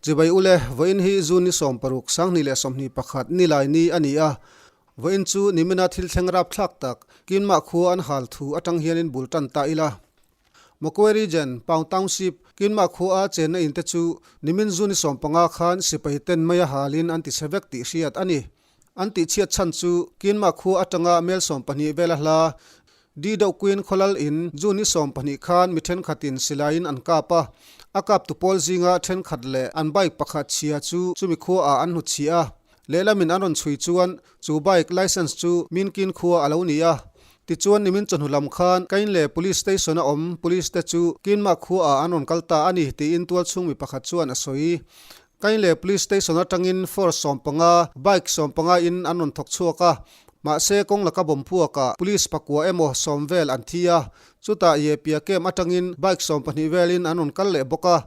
Chibai ule, vawiin hi June ni 16, 2021 nilai ni a ni a. Vawiin chu nimina thil thleng rapthlak tak, Kinmah khua an hal thu atang hianin bul tan ta ila. Mokwe Region, Paung Township, Kinmah khua a chenna in te chu nimin June ni 15 khan sipai ten mai a halin an ti chhe vek tih hriat a ni. An tihchhiat chhan chu Kinmah khua atanga mel 12 vela hla Di Doh Queen khawlal in June ni 12 khan mi thenkhatin silaiin an kap a, a kaptu pawl zinga thenkhat leh an bike pakhat chhia chu chumi khuaah an hnutchhih a. Lehlamin an rawn chhui chuan chu bike licence chu Minkin khua a lo ni a. Tichuan nimin chawhnu lam khan Kainle Police Station a awm police te chu Kinmah khuaah an rawn kal ta a ni tiin tualchhung mi pakhat chuan a sawi. Kainle Police Station atangin force 15, bike 15 in an rawn thawk chhuak a. Mahse kawng laka bawm puakah police pakua emaw 10 vel an thi a. Chutah Yepia camp atangin bike 12 velin an rawn kal leh bawk a.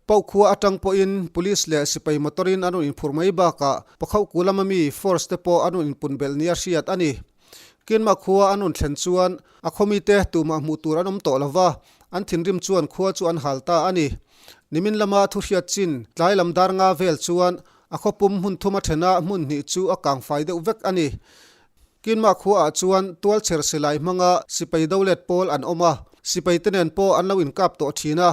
Paukhua atang pawhin police leh sipai motor-in an rawn inphur mai bakah Pakhohku lama mi force te pawh an rawn inpun belh nia hriat a ni. Kinmah khua an rawn thlen chuan a khawmite tumah hmuh tur an awm tawh lo va, an thinrim chuan khua chu an hal ta a ni. Nimin lama thu hriat chin tlai lam dar nga vel chuan a khawpum hmun thuma thena hmun hnih chu a kangfai deuh vek a ni. Kinmah khuaah chuan tualchher silai hmanga sipai dolet pawl an awm a, sipai te nen pawh an lo inkap tawh thin a.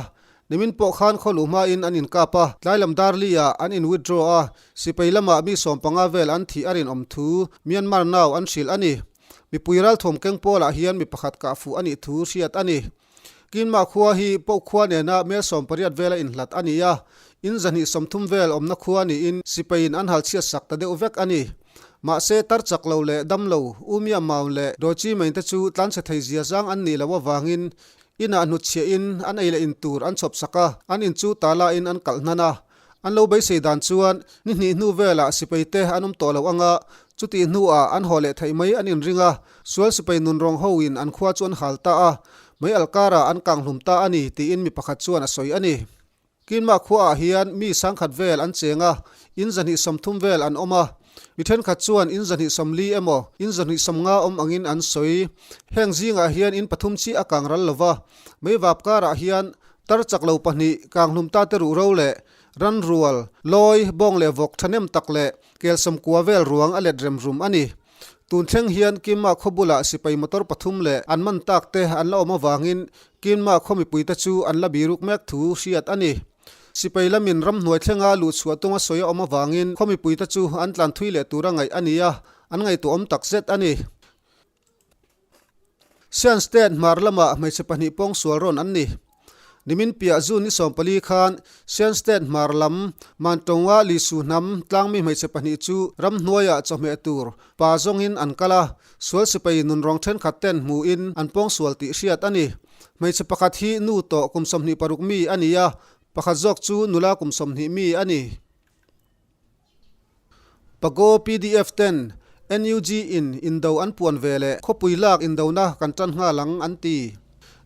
Nimin pawh khan khaw luh hmain an inkap a, tlai lam dar li ah an in withdraw a, sipai lamah mi 15 vel an thih a rinawm thu Myanmar Now an hrilh a ni. Mipui ralthuam keng pawlah hian mi pakhat kah fuh a nih thu hriat a ni. Kinmah khua hi Poh khua nena mel 18 vela inhlat a ni a, in 230 vel awmna khua niin sipaiin an hal chhiat sak ta deuh vek a ni. Mahse, tar chak lo leh dam lo, Umia Maun leh Dawichi Main te chu tlanchhe thei zia zang an nih loh avangin inah hnutchhiah in an ei leh in tur an chhawp sak a, an in chu tala in an kalh hnan a. An lo beisei dan chuan ni hnih hnu velah sipai te an awm tawh lo anga, chutih hnuah an haw leh theih mai an inring a, sual sipai nunrawng ho in an khua chu an hal ta a, mei alkarah an kanghlum ta a ni tiin mi pakhat chuan a sawi a ni. Kinmah khuaah hian mi sangkhat vel an cheng a, in 230 vel an awm a, mi thenkhat chuan in 240 emaw in 250 awm angin an sawi. Heng zingah hian in pathum chiah a kang ral lova, meivap karah hian Tar chak lo pahnih, kanghlum ta te ruh ro leh ran rual, lawi, bawng leh vawk thahnem tak leh kelsawm kua vel ruang a let rem rum a ni. Tun thleng hian Kimma khaw bulah sipai motor pathum leh an man tak te an la awm avangin Kimma khaw mipuite chu an la biruk mek thu hriat a ni. Sipai lamin ramhnuai thlenga luhchhuah tunga sawi a awm avangin khaw mipuite chu an tlan thui leh tura ngaih a ni a, an ngaihtuahawm tak zet a ni. Sian State hmar lamah hmeichhe pahnih pawng sual rawn an ni. Nimin piah June ni 14 khan Sian State hmar lam Mantonga Lisu hnam tlangmi hmeichhe pahnih chu ramhnuaiah chawhmeh tur pa zawngin an kal a, sual sipai nunrawng thenkhat ten hmuhin an pawng sual tih hriat a ni. Hmeichhe pakhat hi nu tawh kum 26 mi a ni a, pakhat zawk chu nula kum 20 mi a ni. Pago PDF ten NUG in indo an puan ve leh khawpui lak indona kan tan nghal ang an ti.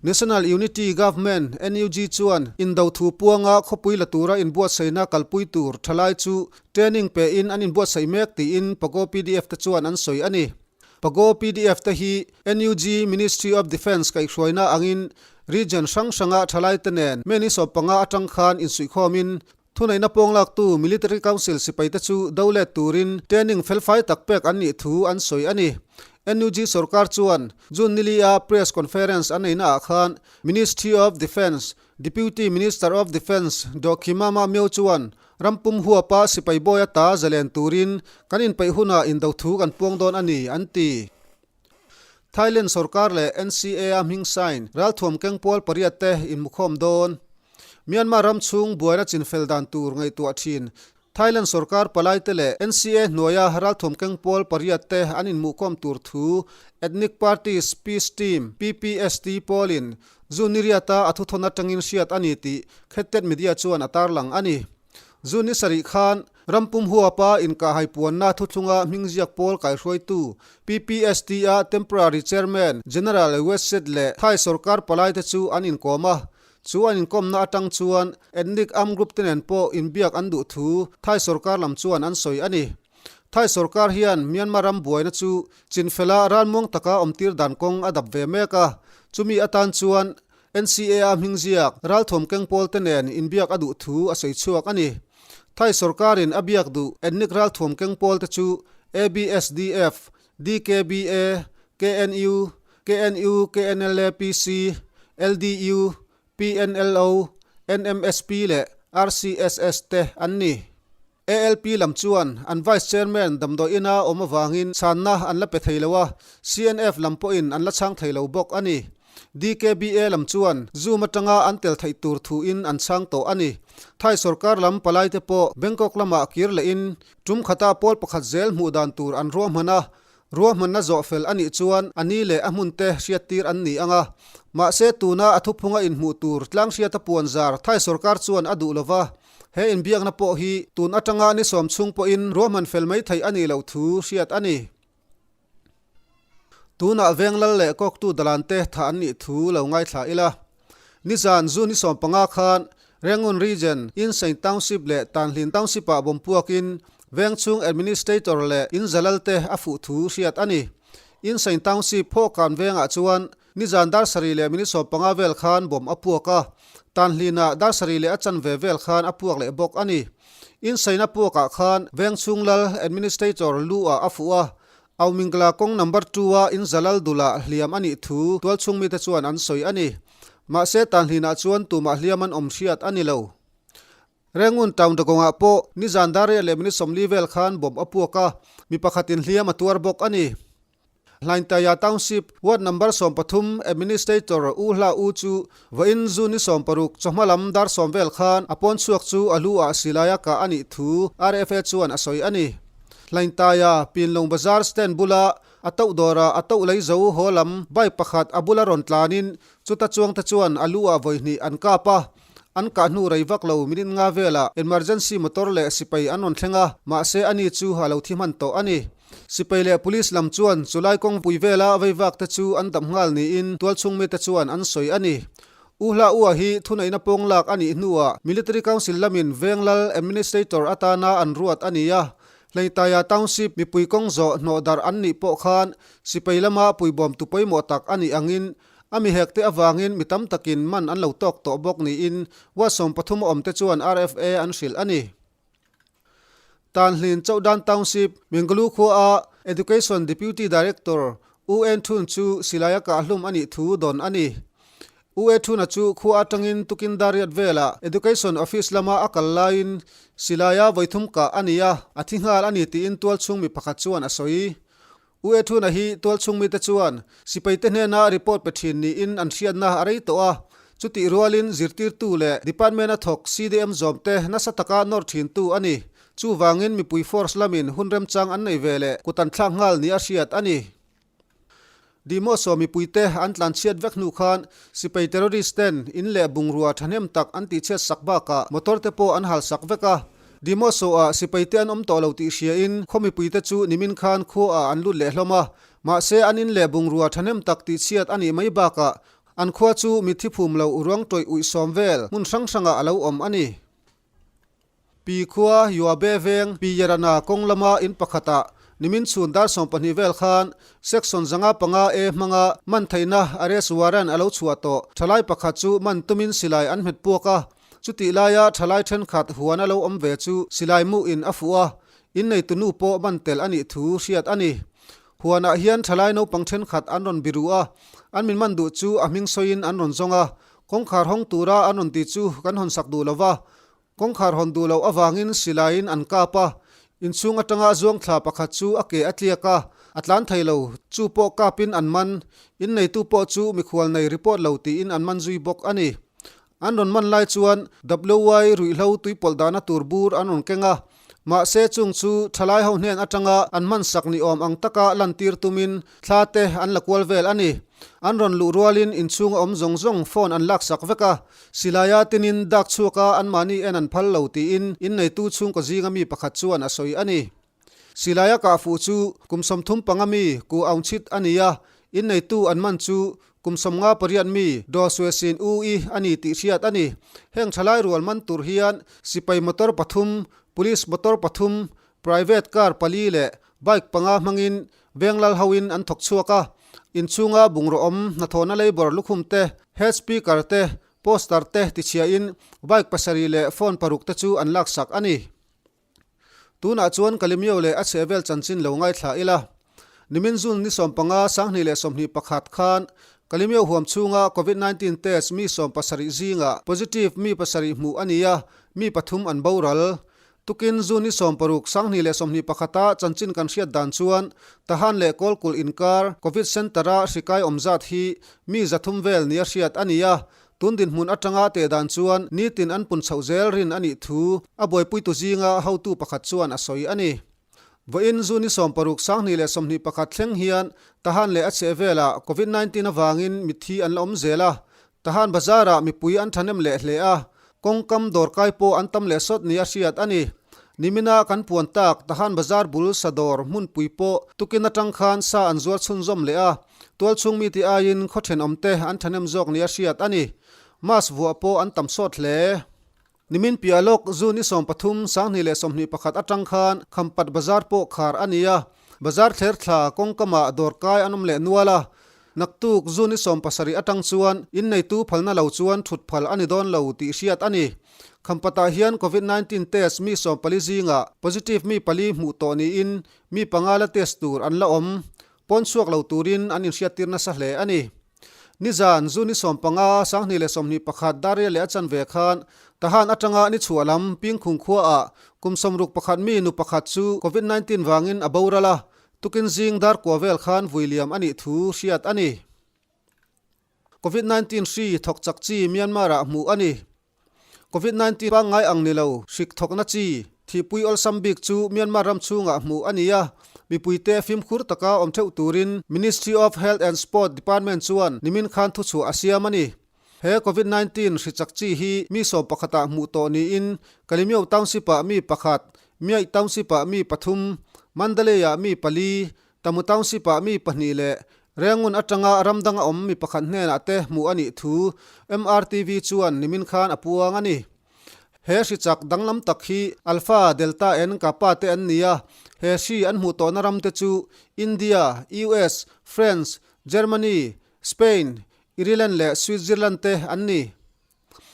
National Unity Government, NUG, chuan indo thu puanga khawpui la tura inbuatsaihna kalpui tur thalai chu training pe in an inbuatsaih mek tiin Pago PDF te chuan an sawi a ni. Pago PDF te hi NUG Ministry of Defence kaihhruaina angin region hrang hranga thalai te nen May ni 15 atang khan insuihkhawmin Thuneihna pawnglaktu Military Council sipaite chu do let turin training felfai tak pek an nih thu an sawi a ni. NUG sorkar chuan June nili a press conference an neihna ah khan Ministry of Defence Deputy Minister of Defence Daw Khimama Myo chuan rampum huapa sipai bawi ata zalen turin kan inpeih hunah indo thu kan puang dawn a ni an ti. Thailand sorkar leh NCA a hming sign ralthuam keng pawl pariat te inmukhawm dawn. Myanmar ram chhung buaina chinfel dan tur ngaihtuah thin Thailand sorkar palai te leh NCA hnuaia ralthuam keng pawl pariat te an inmuhkhawm tur thu Ethnic Parties Peace Team, PPST, pawlin June ni riata a thuthawn atangin hriat a ni tih Khettet Media chuan a tarlang a ni. June ni sarih khan rampum huapa inkahhai puanna thuthlunga hmingziak pawl kaihruaitu PPST-a Temporary Chairman General Wesset leh Thai sorkar palaite chu an inkawm a. Chu an inkawmna atang chuan ethnic armed group te nen pawh inbiak an duh thu Thai sorkar lam chuan an sawi a ni. Thai sorkar hian Myanmar ram buaina chu chinfela ralmuang taka awmtir dan kawng a dap ve mek a, chumi atan chuan NCA-a hmingziak ralthuam keng pawl te nen inbiak a duh thu a sawi chhuak a ni. Thai sorkarin a biak duh ethnic ralthuam keng pawl te chu ABSDF, DKBA, KNU, KNU, KNLA-PC, LDU, PNLO, NMSP leh RCSS te an ni. ALP lam chuan an Vice Chairman damdawi ina awm avangin chhanna an la pe thei lo a, CNF lam pawhin an la chhang thei lo bawk a ni. DKBA lam chuan Zoom atanga an tel theih tur thuin an chhang tawh a ni. Thai sorkar lam palaite pawh Bangkok lamah kir lehin tum khata pawl pakhat zel hmuh dan tur an ruahman a, Ruahmanna zawh fel a nih chuan a ni leh a hmunte hriattir an ni ang a. Mahse tuna a thuphunga inhmuh tur tlanghriata puan zar Thai sorkar chuan a duh lo va, he inbiakna pawh hi tun atanga ni sawm chhung pawhin ruahman fel mai theih a nih loh thu hriat a ni. Tunah Venglal leh Kawktu Dalante thah an nih thu lo ngaithla ila. Nizan June ni 15 khan Rangoon Region, Insein Township leh Tanhlin Township-ah bawm puakin vengchhung Administrator leh in zalal te a fuh thu hriat a ni. Insein Township phawhkan vengah chuan nizan dar sarih leh minute 15 vel khan bawm a puak a, Tanhlinah dar sarih leh a chanve vel khan a puak leh bawk a ni. Insein a puakah khan vengchhung lal Administrator lu ah a fuh a, Aumingla kawng number two-a in Zalal Dula hliam a nih thu tualchhung mite chuan an sawi a ni. Mahse Tanhlinah chuan tumah hliam an awm hriat a ni lo. Rengun town Dagongah pawh nizan dar riat leh minute 40 vel khan bomb a puak a, mi pakhatin hliam a tuar bawk a ni. Hlaintaya Township ward number 13 Administrator U Hla U chu vawiin June ni 16 chawhma lam dar 10 vel khan a pawn chhuak chu a lu ah silai a kah a nih thu RFA chuan a sawi a ni. Hlaintaya Pinlong Bazar stand bula a toh dawrah a toh lei zo haw lam bike pakhat a bula rawn tlanin chuta chuangte chuan a lu ah vawi hnih an kap a, an kah hnu rei vak lo minute nga velah emergency motor leh sipai an rawn thleng a, mahse ani chu a lo thi hman tawh a ni. Sipai leh police lam chuan chulai kawngpui vela veivak te chu an dap nghal niin tualchhung mite chuan an sawi a ni. U Hla Ua hi thuneihna pawng lak a nih hnuah Military Council lamin Venglal Administrator atana an ruat a ni a. Hleitaya Township mipui kawng zawh hnawh darh an nih pawh khan sipai lama puibawmtu pawimawh tak a nih angin a mihekte avangin mi tam takin man an lo tawk tawh bawk niin Ward 13 a awmte chuan RFA an hrilh a ni. Tanhlin Chauhdan Township, Minglu khuaa Education Deputy Director U En Thun chu silai a kahhlum a nih thu dawn a ni. U E Thuna chu khua atangin tukin dariat velah Education Office lama a kal laiin silaia vawithum kah a ni a, a thi nghal a ni tiin tualchhung mi pakhat chuan a sawi. U E Thuna hi tualchhung mite chuan sipaite hnena report pe thin niin an hriatna a rei tawh a, chutih rualin zirtirtu leh department a thawk CDM zawmte nasa taka nawr thintu a ni. Chuvangin mipui force lamin hun remchang an nei ve leh kut an thlak nghal nia hriat a ni. Dimoso mipuite an tlanchhiat vek hnu khan sipai terrorist ten in leh bungrua thahnem tak an tihchhiat sak bakah motor te pawh an halsak vek a. Dimoso-ah sipaite an awm tawh lo tih hriain khaw mipuite chu nimin khan khuaah an lut leh hlawm a. Mahse an in leh bungrua thahnem tak tihchhiat a nih mai bakah an khua chu mitthi phum lo ruang tawih uih sawm vel hmun hrang hrangah a lo awm a ni. Pi khua Yuabe veng Pi Yarana kawng lama in pakhatah nimin chhun dar 12 vel khan Section 505 A hmanga man theihna arrest warrant a lo chhuah tawh. Thalai pakhat chu man tumin silai an hmet puak a, chutih laia thalai thenkhat huan a lo awm ve chu silai muhin a fuh a, inneitu nu pawh man tel a nih thu hriat a ni. Huanah hian thalai naupang thenkhat an rawn biru a, an min man duh chu a hming sawiin an rawn zawng a, kawngkhar hawng tura an rawn ti chu kan hawnsak duh lo va, Kawngkhar hawn duh loh avangin silaiin an kap a, inchhung atanga zuang thla pakhat chu a ke a tliak a, a tlan thei lo, chu pawh kapin an man, inneitu pawh chu mikhual nei report lo tiin an man zui bawk a ni. An rawn man lai chuan WY ruihhlo tuipawlh dahna tur bur an rawn keng a, mahse chung chu thalai ho hnen atanga an hman sak ni awm ang taka lantir tumin thla te an la kual vel a ni. An rawn luh rualin inchhunga awm zawng zawng phone an laksak vek a, Silaia tinin dak chhuaka anmahni en an phal lo tiin inneitu chhungkaw zinga mi pakhat chuan a sawi a ni. Silaia kah fuh chu kum 35 mi ku aung chhit a ni a, inneitu an man chu kum 58 mi Daw Swe Sin U i a ni tih hriat a ni. Heng thalai rual man tur hian sipai motor pathum, police motor pathum, private car pali leh bike panga hmangin Venglal hoin an thawk chhuak a, inchhunga bungraw awm hnathawhna labour lukhum te, head speaker te, poster te tichhiahin bike pasarih leh phone paruk te chu an laksak a ni. Tunah chuan Kalemyo leh a chhehvel chanchin lo ngaithla ila. Nimin June ni 15, 2021 khan Kalemyo huam chhunga Covid 19 test mi 70 zingah positive mi pasarih hmuh a ni a, mi pathum an boral. Tukin June ni 60, 2021 a chanchin kan hriat dan chuan Tahan leh Kawlkulh inkar Covid Centre-a hri kai awm zat hi mi 300 vel nia hriat a ni a, tun dinhmun atanga teh dan chuan nitin an pun chhoh zel rin a nih thu a buaipuitu zinga hotu pakhat chuan a sawi a ni. Vawiin June ni 60, 2021 thleng hian Tahan leh a chhehvelah Covid 19 avangin mitthi an la awm zel a, Tahan bazar-ah mipui an thahnem leh hle a, kawngkam dawrkai pawh an tam leh sawt nia hriat a ni. Nimina kan puan tak Tahan bazar bul sa dawr hmunpui pawh tukin atang khan sa an zuar chhunzawm leh a, tualchhung mite aiin khaw thenawmte an thahnem zawk nia hriat a ni. Mask vuah pawh an tam sawt hle. Nimin piah lawk June ni 13, 2021 atang khan Khampat Bazar pawh khar a ni a, bazar thler thla kawngkamah dawrkai an awm leh nual a. Naktuk June ni 17 atang chuan inneitu phalna lo chuan thut phal a ni dawn lo tih hriat a ni. Khampatah hian Covid 19 test mi 14 zingah positive mi pali hmuh tawh niin mi panga la test tur an la awm. Pawn chhuak lo turin an inhriattir nasa hle a ni. Nizan, June ni 15, 2021 Daria leh a chanve khan Tahan atanga ni chhuah lam Pingkhung khuaah kum 61 mi nu pakhat chu Covid 19 vangin a boral a, tukin zing dar kua vel khan vui liam a nih thu hriat a ni. Covid 19 hri thawk chak chi Myanmar-ah hmuh a ni. Covid 19 pangngai ang ni lo, hrik thawkna chi, thihpui awlsam bik chu Myanmar ram chhungah hmuh a ni a, mipuite fimkhur taka awm theuh turin Ministry of Health and Sport Department chuan nimin khan thuchhuah a siam a ni. He Covid 19 hri chak chi hi mi sawm pakhatah hmuh tawh niin Kalemyo Township-ah mi pakhat, Myaih Township-ah mi pathum, Mandalay-ah mi pali, Tamu Township-ah mi pahnih leh Rengun atanga ram danga awm mi pakhat hnenah te hmuh a nih thu MRTV chuan nimin khan a puang a ni. He hri chak danglam tak hi Alpha, Delta and Kappa te an ni a, he hri an hmuh tawhna ram te chu India, US, France, Germany, Spain, Ireland leh Switzerland te an ni.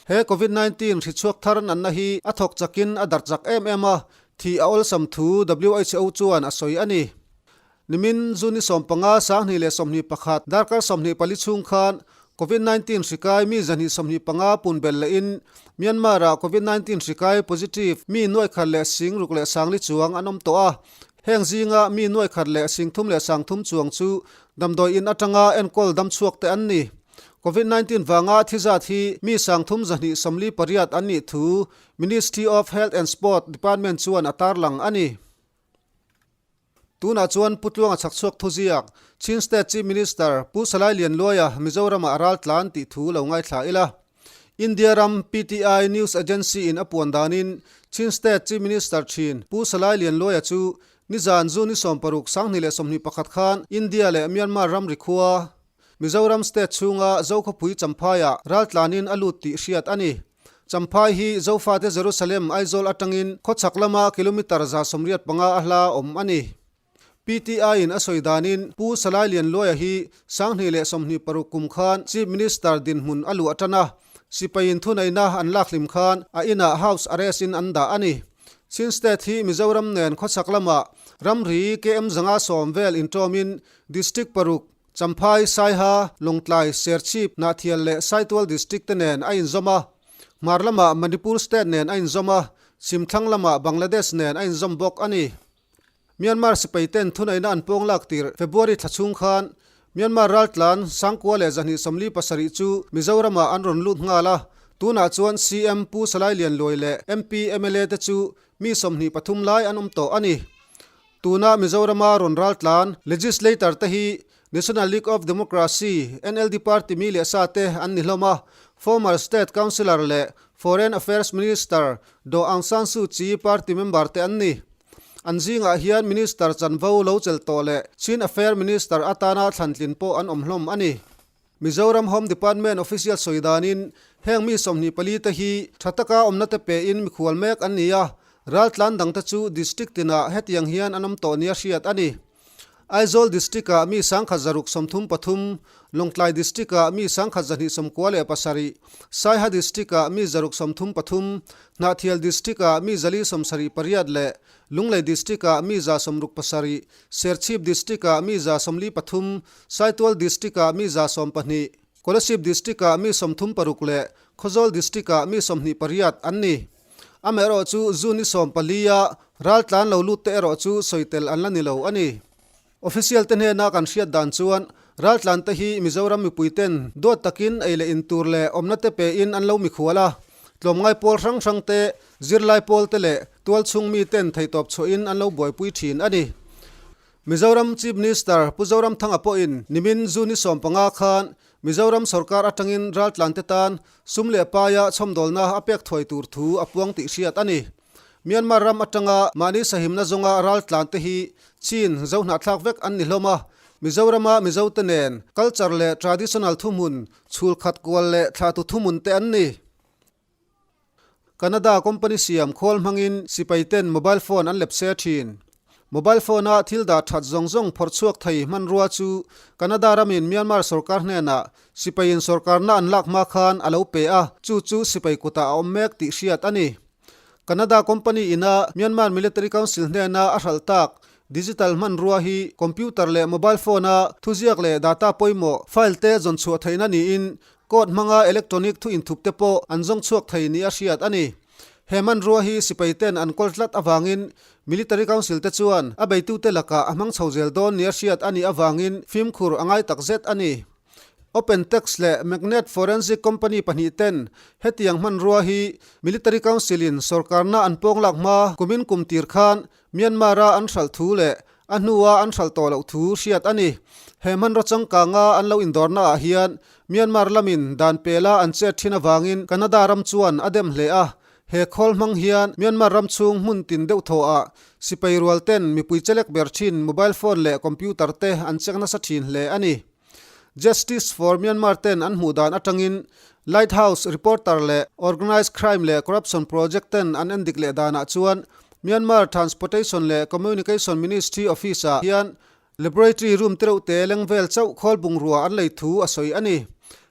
He Covid 19 hri chhuak thar nanna hi a thawk chakin a darh chak em em a, thih a awlsam thu WHO chuan a sawi a ni. Nimin June ni 15, 2021 darkar 24 chhung khan Covid 19 hri kai mi 225 pun belh lehin Myanmar-ah Covid 19 hri kai positive mi 1,064 chuang an awm tawh a, heng zinga mi 1,033 chuang chu damdawi in atanga enkawl dam chhuak te an ni. Covid 19 vanga thi zat hi mi 3248 an nih thu Ministry of Health and Sport Department chuan a tarlang a ni. Tunah chuan Pu Tluanga chhakchhuak thuziak, Chin State Chief Minister Pu Salai Lianluaia Mizoramah a ral tlan tih thu lo ngaithla ila. India ram PTI News Agency in a puan danin Chin State Chief Minister thin Pu Salai Lianluaia chu nizan June ni 16, 2021 khan India leh Myanmar ramri khua Mizoram state chhunga Zokhawpui Champhaiah raltlanin a lut tih hriat a ni. Champhai hi Zofate Jerusalem Aizawl atangin khawchhak lama kilometre 185 a hla awm a ni. PTI-in a sawi danin Pu Salai Lianluaia hi 2026 kum khan Chief Minister dinhmun a luah tan a, sipaiin thuneihna an lak hlim khan a inah house arrest-in an dah a ni. Chin State hi Mizoram nen khawchhak lamah ramri KM 110 vel inṭawmin District paruk Champhai, Saiha, Lawngtlai, Serchhip, Hnahthial leh Saitual District te nen a inzawm a, hmar lamah Manipur State nen a inzawm a, chhimthlang lamah Bangladesh nen a inzawm bawk a ni. Myanmar sipai ten thuneihna an pawng lak tirh February thla chhung khan Myanmar raltlan Sangkua leh 247 chu Mizoramah an rawn lut nghal a, tunah chuan CM Pu Salai Lianluai leh MP, mla te chu mi 23 lai an awm tawh a ni. Tuna Mizorama rawn raltlan legislator te hi National League of Democracy, NLD, party mi leh sa te an ni hlawm a, former state councillor leh Foreign Affairs Minister Daw Aung San Suu Kyi party member te an ni. An zingah hian minister chanvo lo chelh tawh leh Chin Affair Minister atana thlantlin pawh an awm hlawm a ni. Mizoram Home Department official sawi danin heng mi 24 te hi tha taka awmna te pein mikhual mek an ni a, raltlan dangte chu district tinah hetiang hian an awm tawh nia hriat a ni. Aizawl District-ah mi 1633, Lawngtlai District-ah mi 1297, Saiha District-ah mi 633, Hnahthial District-ah mi 478 leh Lunglei District-ah mi 67, Serchhip District-ah mi 43, Saitual District-ah mi 12, Kolasib District-ah mi 36 leh Khawzawl District-ah mi 28 an ni. Amaherawhchu June ni 14 a raltlan lo lut te erawh chu sawi tel an la ni lo a ni. Official te hnena kan hriat dan chuan raltlan te hi Mizoram mipui ten duat takin ei leh in tur leh awmna te pe in an lo mikhual a, tlawmngai pawl hrang hrang te, zirlai pawl te leh tualchhung mi ten theihtawp chhuah in an lo buaipui thin a ni. Mizoram Chief Minister Pu Zoramthanga pawhin nimin June ni 15 khan Mizoram sorkar atangin raltlan te tan sum leh paia chhawmdawlna a pek thuai tur thu a puang tih hriat a ni. Myanmar ram atanga mahni sahimna zawnga raltlan te hi Chin zohnahthlak vek an ni hlawm a, Mizorama Mizote nen culture leh traditional thuhmun chhulkhat kual leh thlahtu thuhmun te an ni. Canada company siam khawl hmangin sipai ten mobile phone an lepse thin. Mobile phone a thil dah that zawng zawng phawrh chhuak thei hmanrua chu Canada ramin Myanmar sorkar hnenah sipaiin sorkarna an lak hma khan a lo pe a, chu chu sipai kutah a awm mek tih hriat a ni. Canada company ina Myanmar Military Council hnena a hralh tak digital hmanrua hi computer leh mobile phone a thuziak leh data pawimawh file te zawn chhuah theihna niin Court hmanga electronic thu inthup te pawh an zawng chhuak thei nia hriat a ni. He hmanrua hi sipai ten an kawl tlat avangin Military Council te chuan a beitute lakah a hmang chho zel dawn nia hriat a nih avangin fimkhur a ngai takzet a ni. Open Text leh Magnet Forensic Company pahnih ten hetiang hmanrua hi Military Council in sorkarna an pawnglak hma kumin kum tir khan Myanmar-a an hralh thu leh a hnua an hralh tawh loh thu hriat a ni. He hmanraw changkanga an lo indawrna ah hian Myanmar lamin dan pela an chet thin avangin Canada ram chuan a dem hle a. He khawl hmang hian Myanmar ram chhung hmun tin deuh thaw ah sipai rual ten mipui chelek ber thin mobile phone leh computer te an check nasa thin hle a ni. Justice for Myanmar ten an hmuh dan atangin Lighthouse Reporter leh Organised Crime leh Corruption Project ten an endik leh danah chuan Myanmar Transportation leh Communication Ministry office ah hian Laboratory room te reuh te leng vel chauh khawl bungrua an lei thu a sawi a ni.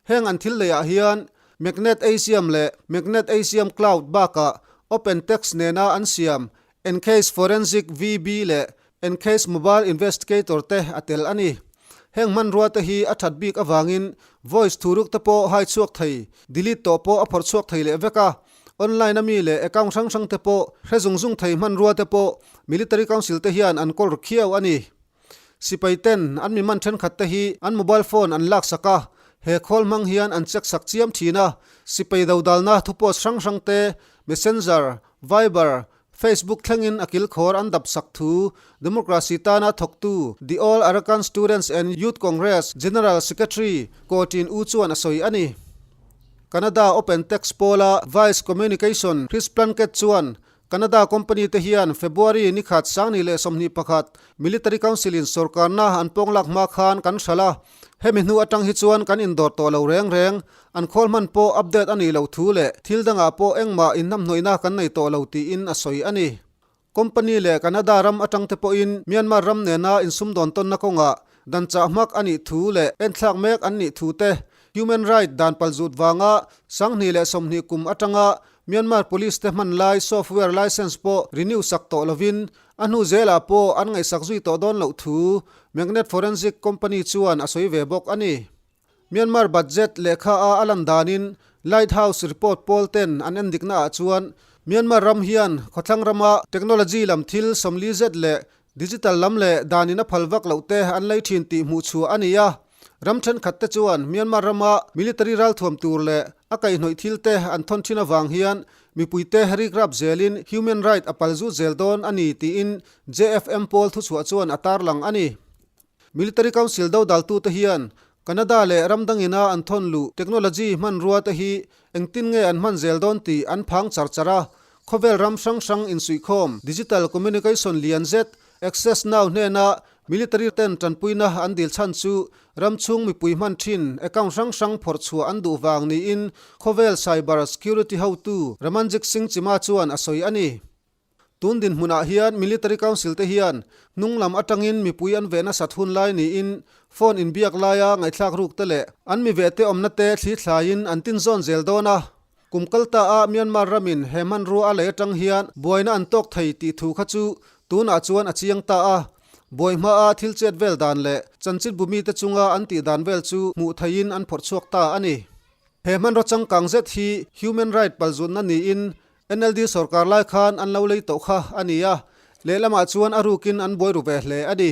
Heng an thil leiah hian Magnet Asiam leh Magnet Asiam Cloud bakah Open Text nena an siam Encase Forensic VB leh Encase Mobile Investigator te a tel a ni. Heng hmanrua te hi a that bik avangin voice thuruk te pawh hai chhuak thei, delete tawh pawh a phawrh chhuak thei leh vek a. Online a mi leh account hrang hrang te pawh hre zung zung thei hmanrua te pawh Military Council te hian an kawl ru khiau a ni. Sipai ten an mi man thenkhat te hi an mobile phone an lak sak a, he khawl hmang hian an check sak chiam thin a. Sipai dodalna thu post hrang hrang te, Messenger, Viber, Facebook thlengin a kilkhawr an dap sak thu Democracy tana thawktu The All Arakan Students and Youth Congress General Secretary Ko Tin U chuan a sawi a ni. Canada Open Text pawla Vice Communication Chris Plunkett chuan Canada company te hian February ni khat 2021 Military Council in sorkarna an pawnglak hma khan kan hralh a, hemi hnu atang hi chuan kan indawr tawh lo reng reng. An khawl hman pawh update a nih loh thu leh thil dangah pawh engmah inhnamhnawihna kan nei tawh lo tiin a sawi a ni. Company leh Canada ram atang te pawhin Myanmar ram nena insumdawn tawnna kawngah dan chah hmak a nih thu leh enthlak mek an nih thu te, human right dan palzut vanga 2020 kum atanga Myanmar police te hman lai software license pawh renew sak tawh lovin a hnu zelah pawh an ngaihsak zui tawh dawn loh thu Magnet Forensic Company chuan a sawi ve bawk a ni. Myanmar budget lehkha a a lan danin Lighthouse report pawl ten an endikna ah chuan Myanmar ram hian khawthlang rama technology lam thil 40 zet leh digital lam leh danin a phal vak loh te an lei thin tih hmuh chhuah a ni a. Ram thenkhat te chuan Myanmar rama military ralthuam tur leh a kaihhnawih thil te an thawn thin avang hian mipuite rikrap zelin human right a pal zut zel dawn a ni tiin JFM pawl thuchhuah chuan a tarlang a ni. Military Council dodaltute hian Canada leh ram dangina an thawn luh technology hmanrua te hi engtin nge an hman zel dawn tih an phang char char a. Khawvel ram hrang hrang insuihkhawm digital communication lian zet Access Now hnena military ten tanpuina an dil chhan chu ram chhung mipui hman thin account hrang hrang phawrh chhuah an duh vang niin khawvel cyber security hotu Ramanjit Singh Chima chuan a sawi a ni. Tun dinhmunah hian Military Council te hian hnung lam atangin mipui an veh nasat hun lai niin phone inbiak laia ngaihthlak ruk te leh an mi veh te awmna te thli thlaiin an tin zawn zel dawn a. Kum kal ta a Myanmar ramin he hmanrua a lei atang hian buaina an tawk thei tih thu kha chu tunah chuan a chiang ta a. Buai hmaa thil chet vel dan leh chanchinbu mite chunga an tih dan vel chu hmuh theihin an phawrh chhuak ta a ni. He hmanraw changkang zet hi human right palzutna niin NLD sorkar lai khan an lo lei tawh kha a ni a, lehlamah chuan a rukin an buai ru ve hle a ni.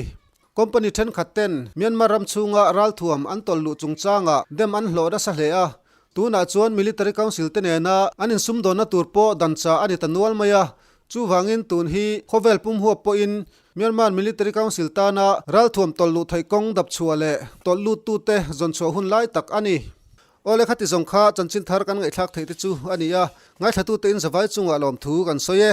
Company thenkhat ten Myanmar ram chhunga ralthuam an tawlh luh chungchangah dem an hlawh nasa hle a, tunah chuan Military Council te nena an insumdawnna tur pawh dan chah a ni ta nual mai a, chuvangin tun hi khawvel pum huap pawhin Myanmar Military Council tana ralthuam tawlh luh theih kawng dap chhuah leh tawlh luttute zawn chhuah hun lai tak a ni. Awle khati zawng kha chanchin thar kan ngaihthlak theih te chu a ni a, ngaithlatute in zavai chungah lawmthu kan sawi e.